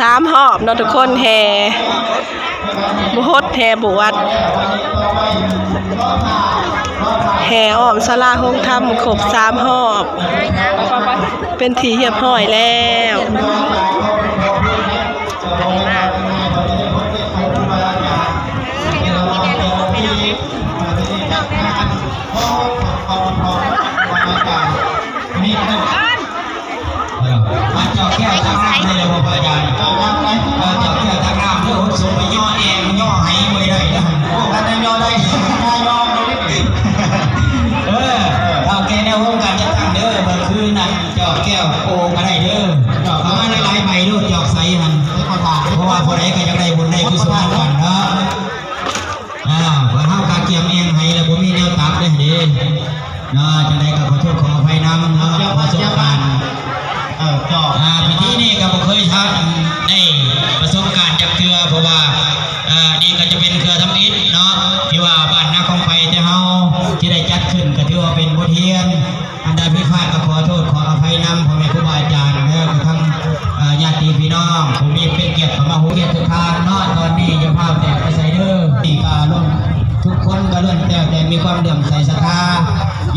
ສາມຮອບເນາະທຸກຄົນ ແຫ່ບຸຮົດແຫ່ບວດ ແຫ່ອ້ອມສາລາໂຮງທຳຄົບສາມຮອບ ເປັນທີ່ຮຽບຮ້ອຍແລ້ວ. ເອີ ມາຈອກແກ້ວຕັກນ້ຳໃຫ້ແລ້ວບໍ່ ພະອາຈານ? ເອີ ຈອກແກ້ວຕັກນ້ຳເດີ ສົງໄປຍໍແອງຍໍໄຫບໍ່ໄດ້ນະ. ໂອ້ ຄັນໄດ້ຍໍໄດ້ ຍອມເລີຍ. ເອີ ເຖົ້າແກ່ແນວໂຮງການຈັດຕັ້ງເດີ ເມື່ອຄືນນັ້ນຈອກແກ້ວໂອກະໄດ້ເດີ. ເອົາມາຫຼາຍໆໃບໂລດ ຈອກໃສຫັ້ນ ເພາະວ່າຜູ້ໃດກໍຢາກໄດ້ບຸນໄດ້ກຸສົນນຳກັນເນາະ. ອ່າ ເພາະເຮົາກະກຽມແອງໄຫແລ້ວ ບໍ່ມີແນວຕັກເດ້ເດ ເນາະ. ຈັ່ງໃດກໍຂໍໂທດຂໍອະໄພນຳເນາະ ປະສົບການ ເອີ ເຈົ້າ ອ່າ ພິທີນີ້ກໍບໍ່ເຄີຍທຳ ໄດ້ປະສົບການຈັກເທື່ອ ເພາະວ່າ ເອີ ນີ້ກໍຈະເປັນເທື່ອທຳອິດເນາະ ທີ່ວ່າບ້ານນາຄອງໄຟແຕ່ເຮົາທີ່ໄດ້ຈັດຂຶ້ນ ກໍຖືວ່າເປັນບົດຮຽນ ອັນໃດຜິດພາດກໍຂໍໂທດຂໍອະໄພນຳພໍ່ແມ່ຄູບາອາຈານ ແລ້ວກໍທັງ ເອີ ຍາດຕິພີ່ນ້ອງຜູ້ມີເປັນກຽດເຂົ້າມາຮ່ວມ ກຽດທຸກທ່ານເນາະ. ຕອນນີ້ຢ່າພາວແຕກໄປໃສເດີ ນີ້ກໍລ້ວນ ທຸກຄົນກໍລ້ວນແລ້ວແຕ່ມີຄວາມເຫຼື້ອມໃສສັດທາ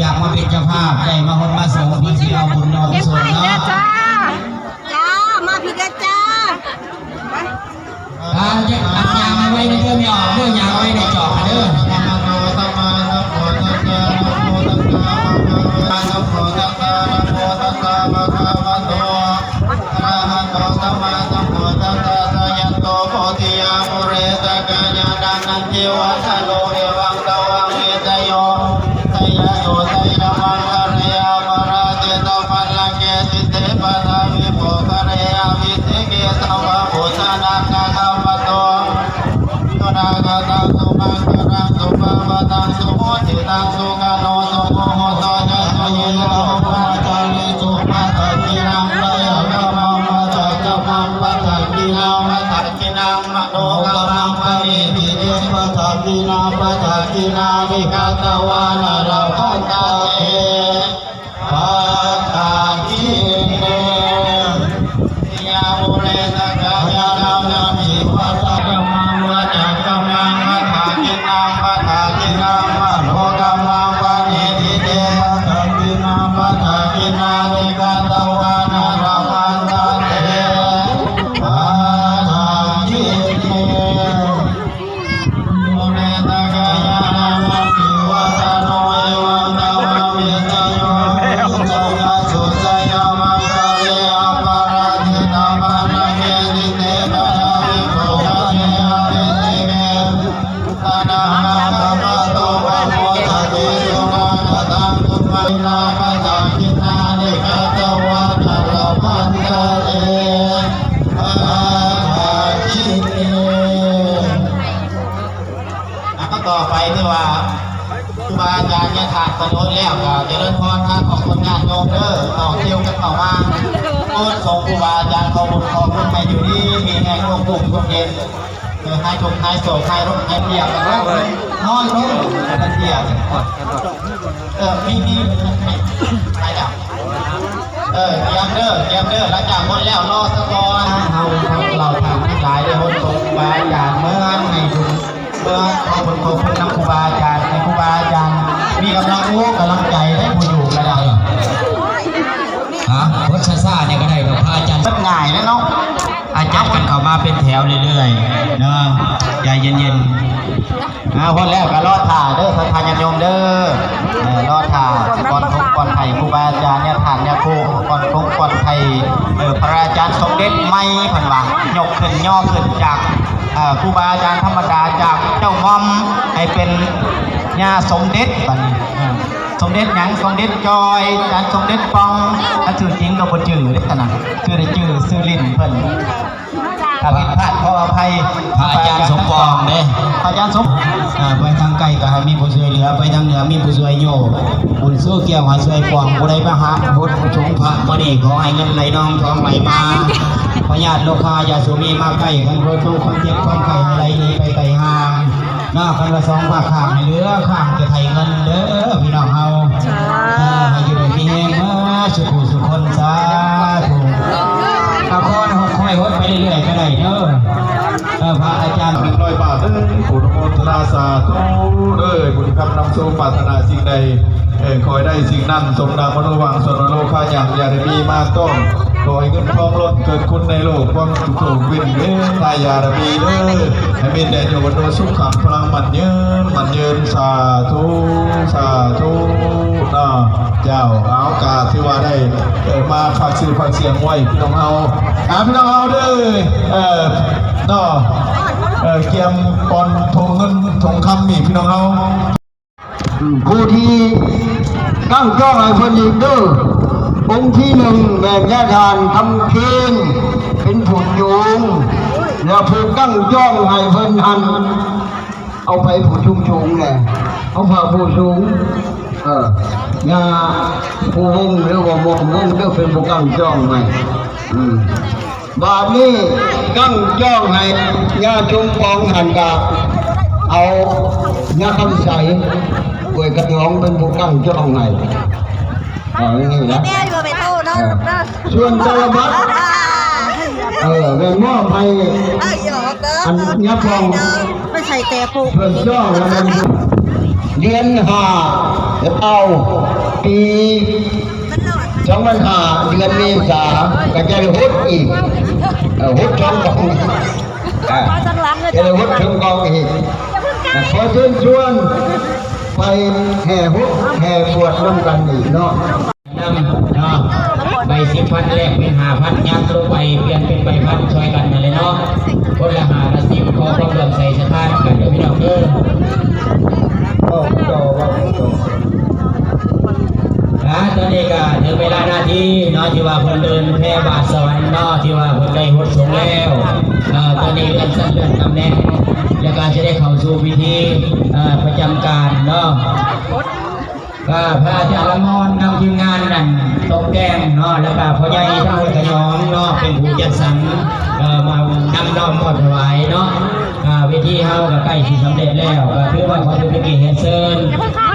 ຢາກມາເປັນເຈົ້າພາບ ໄດ້ມາຮົດມາສົງ ເພື່ອຊິເອົາບຸນເອົາກຸສົນເນາະ. ຈ້າ ມາພີ້ເດີຈ້າ. ອ່າ ຍ່າງໄວໆເດີ ແມ່ອອກເດີ ຍ່າງໄວໃນຈອກເດີ. ອ່າ ຕໍ່ໄປຖືວ່າຄູບາອາຈານຍາທາດປະໂນດແລ້ວ ກໍຈະເລີນພອນທາງຂອງຄົນຍາດໂຍມເດີ ຕໍ່ຄິວກັນເຂົ້າມາ ໂປດສົ່ງຄູບາອາຈານຂໍບຸນຂໍຄຸນໃຫ້ຢູ່ດີມີແຮງ ໂລກໂລກທຸກເຢັນ ເອີ ຫາຍທຸກຫາຍໂສກຫາຍໂລກຫາຍພຽກ ນອນລົງ ເອີ ມີ ມີ ໄປແລ້ວ. ເອີ ກຽມເດີ ກຽມເດີ ຫຼັງຈາກໝົດແລ້ວ ລໍສະກ່ອນ ເຮົາເຫຼົ່າທ່ານທັງຫຼາຍໄດ້ຮົດສົງຄູບາອາຈານ ເມືອງໃຫ້ບຸນ ເມືອງຂໍບຸນຂໍຄຸນນຳຄູບາອາຈານ ໃຫ້ຄູບາອາຈານມີກຳລັງອົກກຳລັງໃຈ ໄດ້ຜູ້ຢູ່ກະໄດ້ ຮະ ບົດຊ້າໆນີ້ກະໄດ້ດອກ ພະອາຈານ ເຮັດງ່າຍເດ້ເນາະ ອາຈານກັນເຂົ້າມາເປັນແຖວເລື້ອຍໆເນາະ ໃຈເຢັນໆ. ອ່າ ຮອດແລ້ວກໍລໍຖ້າເດີ ສັດທາຍາດໂຍມເດີ ເອີ ລໍຖ້າກ່ອນສົງກ່ອນໄຫ ຄູບາອາຈານຍາທາດຍາຄູ ກ່ອນສົງກ່ອນໄຫ ເອີ ພະອາຈານສົມເດັດໃໝ່ ເພິ່ນວ່າ ຍົກຂຶ້ນຍໍຂຶ້ນຈາກ ເອີ ຄູບາອາຈານທຳມະດາ ຈາກເຈົ້າໝ່ອມໃຫ້ເປັນຍາສົມເດັດ ບັດນີ້ ເອີ ສົມເດັດຫຍັງ? ສົມເດັດຈອຍ ອາຈານສົມເດັດປ່ອງ ຖ້າຊື່ຈິງກໍບໍ່ຈື່ເດ້ ຂະໜາດຊື່ໄດ້ຈື່ຊື່ຫຼິ້ນເພິ່ນ. ຖ້າຜິດພາດຂໍອະໄພ ພະອາຈານສົມປອງເດ້ ພະອາຈານສົມ ອ່າ ໄປທາງໃກ້ກໍໃຫ້ມີຜູ້ຊ່ວຍເຫຼືອ ໄປທາງເໜືອມີຜູ້ຊ່ວຍໂຍກ ບຸນຊູແກ້ວຫາຊ່ວຍປອງ ຜູ້ໃດມາຫາຫົດສົງພະມື້ນີ້ ຂໍໃຫ້ເງິນໄຫຼນອງທອງໄຫຼມາ ພະຍາດໂລຄາຢ່າສູ່ມີມາໃກ້ ຄັນບໍ່ໂຕຄວາມເຈັບຄວາມໄຂ້ໃຫ້ໄຫຼໜີໄປໄກຫ່າງ ເນາະ ຄັນວ່າສອງພາກຂ້າງໃຫ້ເຫຼືອຂ້າງຈະໄຖ່ເງິນເດີພີ່ນ້ອງເຮົາ ສາທຸ ເອີ ໃຫ້ຢູ່ດີມີແຮງເບິດສູ່ຜູ້ສູ່ຄົນ ສາທຸ ຂໍໃຫ້ຫົກຄົນ ຫົດໄປເລື້ອຍໆກໍໄດ້ເດີ. ເອີ ພະອາຈານ ໜຶ່ງຮ້ອຍບາດເດີ. ອະນຸໂມທະນາສາທຸເດີ. ບຸນຄຳນຳໂຊກ ປາດຖະໜາສິ່ງໃດ ເອີ ຂໍໃຫ້ໄດ້ສິ່ງນັ້ນ ສົມດັ່ງມະໂນຫວັງ. ສວນມະໂນຄາຍັງ ຢາໄດ້ມີມາຕ້ອງ ຂໍໃຫ້ເງິນທອງລົ້ນເກີດຄຸນໃນໂລກ ຄວາມສຸກໂສມເປັນເວທນາ ຢາໄດ້ມີເດີ. ໃຫ້ມີແຕ່ໂຍວັນໂນສຸຂັງພະລັງໝັ້ນຍືນ ໝັ້ນຍືນ. ສາທຸ ສາທຸເນາະ. ເຈົ້າ ເອົາ ກະຖືວ່າໄດ້ ເອີ ມາຝາກຊື່ຝາກສຽງໄວ້ພີ່ນ້ອງເຮົາ ອ່າ ພີ່ນ້ອງເຮົາເດີ ເອີ ເນາະ ເອີ ກຽມປ່ອນຖົງເງິນຖົງຄຳນີ້ພີ່ນ້ອງເຮົາ. ອືມ ຜູ້ທີ່ຕັ້ງຈ້ອງໃຫ້ເພິ່ນອີກເດີ ອົງທີໜຶ່ງແມ່ນຍາທ່ານຄຳເຄງ ເປັນຜູ້ຈູງ ແລ້ວຜູ້ຕັ້ງຈ້ອງໃຫ້ເພິ່ນຫັ້ນ ເອົາໄປຜູ້ສູງໆແຫຼະ ເອົາພາກຜູ້ສູງ ເອີ ຍ່າຜູ້ວົງ ຫຼືວ່າໝໍວົງເດີ ເປັນຜູ້ຕັ້ງຈ້ອງໃຫ້. ອືມ ບາດນີ້ຕັ້ງຈ້ອງໃຫ້ຍ່າສົມປອງຫັ້ນກະເອົາຍ່າຄຳໃສ ອວຍກະດອງ ເປັນຜູ້ຕັ້ງຈ້ອງໃຫ້. ເອົານີ້ນະ ແມ່ຢູ່ໄປໂທເນາະ ເອີ ລູກເນາະ. ສ່ວນຕະລະບັດ ເອີ ແມ່ນມອບໃຫ້ ເອີ ຫຍອກເດີ ອັນຍາພອງ ໄປໃສ່ແຕ່ຜູ້ເພິ່ນຈ້ອງ ແລ້ວແມ່ນເດືອນຫ້າ ເອົາ ປີສອງພັນຫ້າ ເດືອນເມສາ ກໍຈະໄດ້ຫົດອີກ ເອີ ຫົດສອງກອງ ອ່າ ຈະໄດ້ຫົດສອງກອງອີກ. ຂໍເຊີນຊວນໄປແຫ່ຫົດແຫ່ບວດນຳກັນອີກເນາະ. ນຳເນາະ ໃບສິບພັນແລກເປັນຫ້າພັນ ຍັບລົງໄປປ່ຽນເປັນໃບພັນຊ່ອຍກັນນັ້ນແຫຼະເນາະ ຄົນລະຫ້າລະສິບ ຂໍຄວາມເຫຼື້ອມໃສສັດທານຳກັນເດີພີ່ນ້ອງເດີ. ອ່າ ຕອນນີ້ກະເຖິງເວລານາທີເນາະ ທີ່ວ່າເພິ່ນເດີນແຜ່ບາດສະຫວັນເນາະ ທີ່ວ່າເພິ່ນໄດ້ຫົດສົງແລ້ວ. ເອີ ຕອນນີ້ເລື່ອນຊັ້ນເລື່ອນຕຳແໜ່ງ ແລ້ວກະຈະໄດ້ເຂົ້າສູ່ພິທີ ເອີ ປະຈຳການເນາະ. ກໍພະອາຈານລະມອນນຳທີມງານນັ້ນຕົກແຕ່ງເນາະ ແລ້ວກໍພໍ່ໃຫຍ່ທາງຫ້ວຍຂະຫຍອງເນາະ ເປັນຜູ້ຈັດສັນ ເອີ ມານຳນ້ອມມອບຖວາຍເນາະ. ອ່າ ເວທີເຮົາກໍໃກ້ຊິສຳເລັດແລ້ວ ກໍຖືວ່າຂໍຖືເປັນກຽດເຊີນ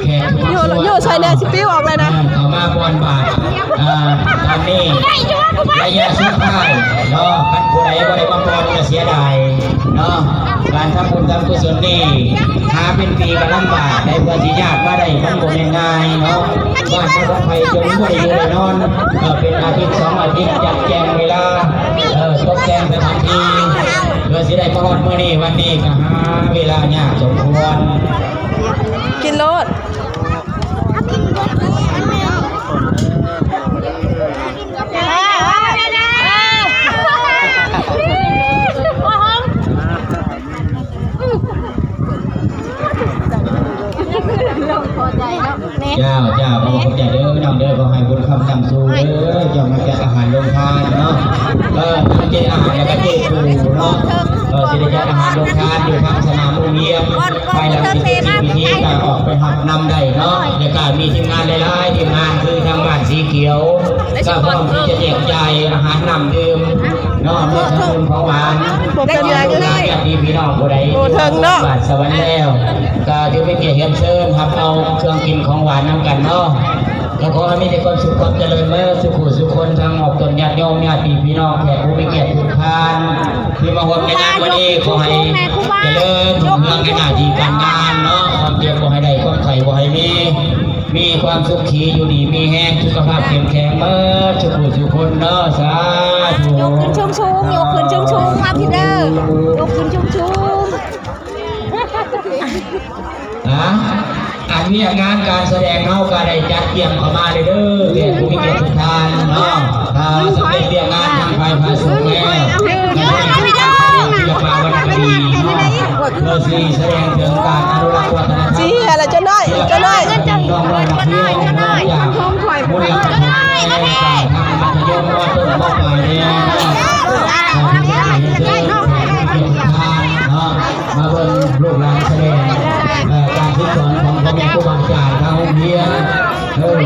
ແຂກທຸກພາກສ່ວນ ຢູ່ ຢູ່ໃສແດ່ ຊິປິວອອກແລ້ວນະ ເຂົ້າມາປ້ອນບາດ. ອ່າ ຕອນນີ້ໄລຍະສຸດທ້າຍເນາະ ຄັນຜູ້ໃດບໍ່ໄດ້ມາປ້ອນກໍເສຍດາຍ ເນາະ ການທຳບຸນທຳກຸສົນນີ້ ຫາເປັນປີກໍລຳບາກໄດ໋ ກວ່າຊິຍາດມາໄດ້ ມັນບໍ່ແມ່ນງ່າຍເນາະ. ບ້ານນະຄອນໄພຈົນບໍ່ໄດ້ຢູ່ໄດ້ນອນ ເອີ ເປັນອາທິດສອງອາທິດ ຈັດແຈງເວລາ ເອີ ຕົກແຕ່ງສະຖານທີ່ ເພື່ອຊິໄດ້ມາຮອດມື້ນີ້ ວັນນີ້ກໍຫາເວລາຍາກສົມຄວນ. ກິນໂລດ. ເຈົ້າ ເຈົ້າ ຂໍຂອບໃຈເດີນ້ອງເດີ ຂໍໃຫ້ບຸນຄຳນຳສູ່ເດີ ເຈົ້າມາຈັດອາຫານໂຮງທານເນາະ. ເອີ ທັງເຈດອາຫານ ແລ້ວກໍເຈດປູເນາະ ເອີ ຊິໄດ້ຈັດອາຫານໂຮງທານຢູ່ທາງສະໜາມໂຮງຮຽນ ພາຍຫຼັງທີ່ເສັດສິ້ນພິທີກໍອອກໄປຮັບນຳໄດ້ເນາະ. ແລ້ວກໍມີທີມງານຫຼາຍໆທີມງານ ຄືທາງບ້ານສີຂຽວ ກໍພ້ອມທີ່ຈະແຈກຈ່າຍອາຫານນ້ຳດື່ມເນາະ ເພື່ອທຳບຸນຂອງຫວານ ບໍ່ເປັນຫຍັງ ຍາດພີ່ນ້ອງຜູ້ໃດ ບໍ່ເຖິງເນາະ ບາດສະຫວັນແລ້ວ ກໍຖືເປັນກຽດຮຽນເຊີນຮັບເອົາເຄື່ອງກິນຂອງຫວານນຳກັນເນາະ. ກໍຂໍໃຫ້ມີແຕ່ຄວາມສຸກຄວາມຈະເລີນເໝິດສູ່ຜູ້ສູ່ຄົນ ທັງອອກຕົນຍາດໂຍມ ຍາດພີ່ນ້ອງ ແຂກຜູ້ມີກຽດທຸກທ່ານ ທີ່ມາຮ່ວມໃນງານມື້ນີ້ ຂໍໃຫ້ຈະເລີນຮຸ່ງເຮືອງໃນໜ້າທີ່ການງານເນາະ ຄວາມເຈັບບໍ່ໃຫ້ໄດ້ ຄວາມໄຂ້ບໍ່ໃຫ້ມີ ມີຄວາມສຸຂີ ຢູ່ດີມີແຮງ ສຸຂະພາບເຂັ້ມແຂງເໝິດສູ່ຜູ້ສູ່ຄົນເນາະ. ສາທຸ. ຍົກຂຶ້ນສູງໆ ຍົກຂຶ້ນສູງໆ ມາພີ້ເດີ ຍົກຂຶ້ນສູງໆ. ຮະ ອັນວຽກງານການສະແດງເຮົາກໍໄດ້ຈັດກຽມເຂົ້າມາເລີຍເດີ ແຂກຜູ້ມີກຽດທຸກທ່ານເນາະ. ຖ້າສຳເລັດວຽກງານທາງຝ່າຍພະສົງແລ້ວ ສິລະປະວັນນະຄະດີເນາະ ເພື່ອຊິສະແດງເຖິງການອະນຸລັກວັດທະນະທຳ ຊິເຮັດລະ ເຈົ້ານ້ອຍ ເຈົ້ານ້ອຍ ນ້ອງນ້ອຍນັກຮຽນເນາະ ຈາກມຸນລະປະຖົມ ແລະ ທາງມັດທະຍົມ ມໍຕົ້ນ ມໍປາຍແດ່ເນາະ ຂໍເຊີນເນາະ ມາເບິ່ງລູກຫຼານສະແດງ ເອີ ການຝຶກສອນຂອງພໍ່ແມ່ຄູບາອາຈານທາງໂຮງຮຽນ ເອີ